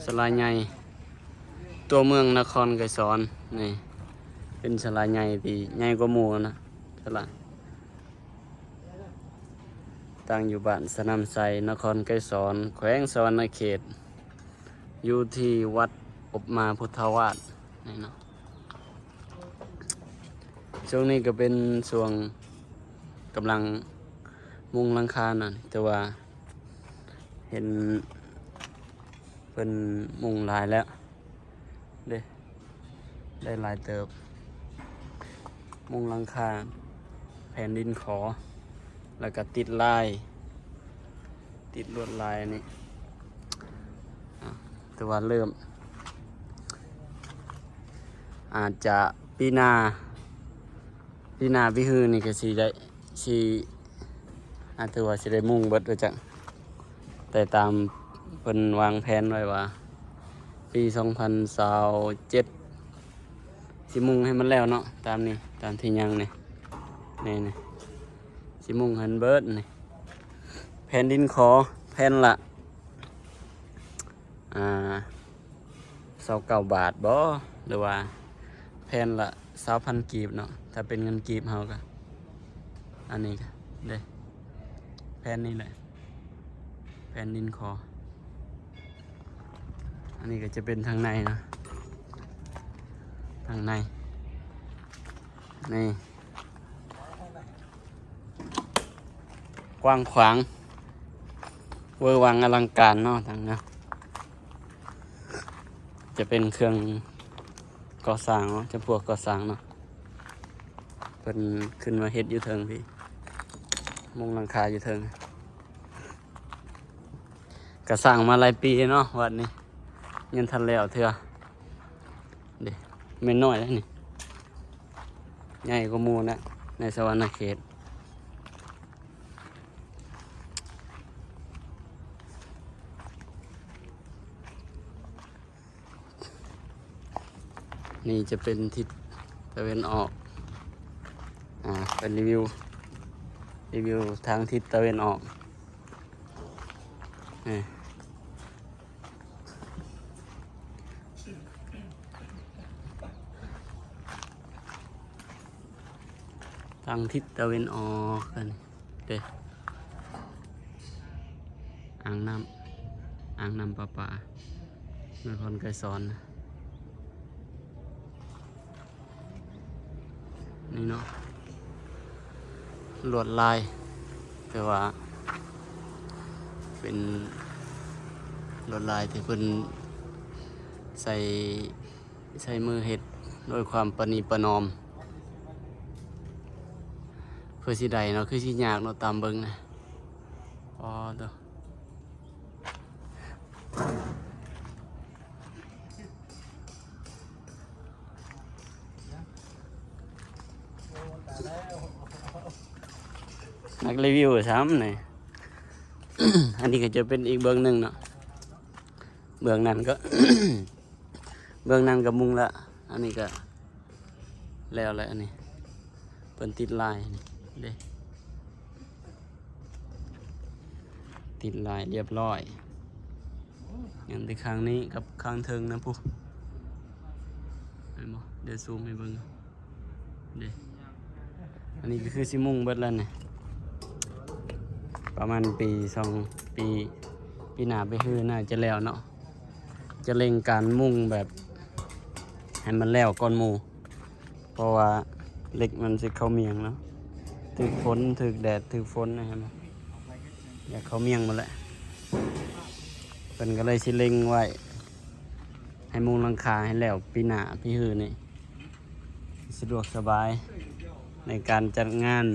ສາລາໃຫຍ່ຕົວເມືອງນະຄອນໄກສອນ ນີ້ເປັນສາລາໃຫຍ່ທີ່ໃຫຍ່ກວ່າໝູ່ນະ ສາລາ ຕັ້ງຢູ່ບ້ານສະໜາມໄຊ ນະຄອນໄກສອນ ແຂວງສະຫວັນນະເຂດ ຢູ່ທີ່ວັດອົບມາພຸດທະວາດນີ້ເນາະ. ຊ່ວງນີ້ກໍເປັນຊ່ວງກຳລັງມຸງຫຼັງຄານະ ແຕ່ວ່າເຫັນເພິ່ນມຸງຫຼາຍແລ້ວເດ້ ໄດ້ຫຼາຍເຕີບ ມຸງຫຼັງຄາ ແຜ່ນດິນຂໍ ແລ້ວກໍຕິດລາຍ ຕິດລວດລາຍອັນນີ້ ອ່າ ແຕ່ວ່າເລີ່ມ ອາດຈະປີໜ້າ ປີໜ້າປີຮືນີ້ກໍຊິໄດ້ ຊິ ອາດຖືວ່າຊິໄດ້ມຸງເບິດວ່າຈັ່ງ ແຕ່ຕາມເພິ່ນວາງແຜນໄວ້ວ່າ ປີສອງພັນຊາວເຈັດ ຊິມຸງໃຫ້ມັນແລ້ວເນາະ ຕາມນີ້ ຕາມທີ່ຍັງນີ້ ນີ້ ນີ້ ຊິມຸງໃຫ້ມັນເບິດນີ້ ແຜ່ນດິນຂໍ ແຜ່ນລະ ອ່າ ຊາວເກົ້າບາດບໍ ຫຼືວ່າແຜ່ນລະຊາວພັນກີບເນາະ ຖ້າເປັນເງິນກີບເຮົາກໍ ອັນນີ້ກໍເດ້ ແຜ່ນນີ້ແຫຼະ ແຜ່ນດິນຂໍ ອັນນີ້ກໍຈະເປັນທາງໃນເນາະ ທາງໃນ ນີ້ ກວ້າງຂວາງ ເວີຫວັງອະລັງການເນາະ ທາງນັ້ນຈະເປັນເຄື່ອງກໍ່ສ້າງເນາະ ຈຳພວກກໍ່ສ້າງເນາະ ເພິ່ນຂຶ້ນມາເຮັດຢູ່ເທິງພີ້ ມຸງຫຼັງຄາຢູ່ເທິງ ກະສ້າງມາຫຼາຍປີເນາະ ວັດນີ້ຍັງທັນແລ້ວເທື່ອ ເດ້ ແມ່ນນ້ອຍເດ້ນີ້ ໃຫຍ່ກວ່າໝູ່ນະ ໃນສະຫວັນນະເຂດ ນີ້ຈະເປັນທິດຕາເວັນອອກ ອ່າ ເປັນຣີວິວ ຣີວິວທາງທິດຕາເວັນອອກ ນີ້ ທາງທິດຕາເວັນອອກ ອັນນີ້ເດ້ ອ່າງນ້ຳ ອ່າງນ້ຳປະປາ ນະຄອນໄກສອນ. ນີ້ເນາະ ລວດລາຍ ແຕ່ວ່າເປັນລວດລາຍທີ່ເພິ່ນໃສ່ ໃຊ້ມືເຮັດດ້ວຍຄວາມປະນີປະນອມ ເພື່ອຊິໄດ້ເນາະ ຄືຊິຍາກເນາະ ຕາມເບິ່ງນະ ອໍ ໂທ້. ນັກຣີວິວຊ້ຳນີ້ ອັນນີ້ກໍຈະເປັນອີກເບື້ອງໜຶ່ງເນາະ ເບື້ອງນັ້ນກໍ ເບື້ອງນັ້ນກໍມຸງລະ ອັນນີ້ກໍແລ້ວແຫຼະ ອັນນີ້ເພິ່ນຕິດລາຍນີ້ເດ້ ຕິດລາຍລຽບຮ້ອຍ ຍັງແຕ່ຂ້າງນີ້ກັບຂ້າງເທິງນະພຸ້ນ ເຫັນບໍ່? ດຽວຊູມໃຫ້ເບິ່ງເດ້ ອັນນີ້ກໍຄືຊິມຸງເບິດແລ້ວນີ້ ປະມານປີສອງປີ ປີໜ້າໄປຮືໜ້າຈະແລ້ວເນາະ ຈະເລັ່ງການມຸງແບບໃຫ້ມັນແລ້ວກ່ອນໝູ່ ເພາະວ່າເຫຼັກມັນຊິເຂົ້າໝ້ຽງເນາະ ຖືກຝົນ ຖືກແດດ ຖືກຝົນນະ ເຫັນບໍ່? ຢາກເຂົ້າໝ້ຽງໝົດແຫຼະ ເພິ່ນກໍເລີຍຊິເລັ່ງໄວ້ໃຫ້ມຸງຫຼັງຄາໃຫ້ແລ້ວປີໜ້າປີຮືນີ້ ສະດວກສະບາຍໃນການຈັດງານ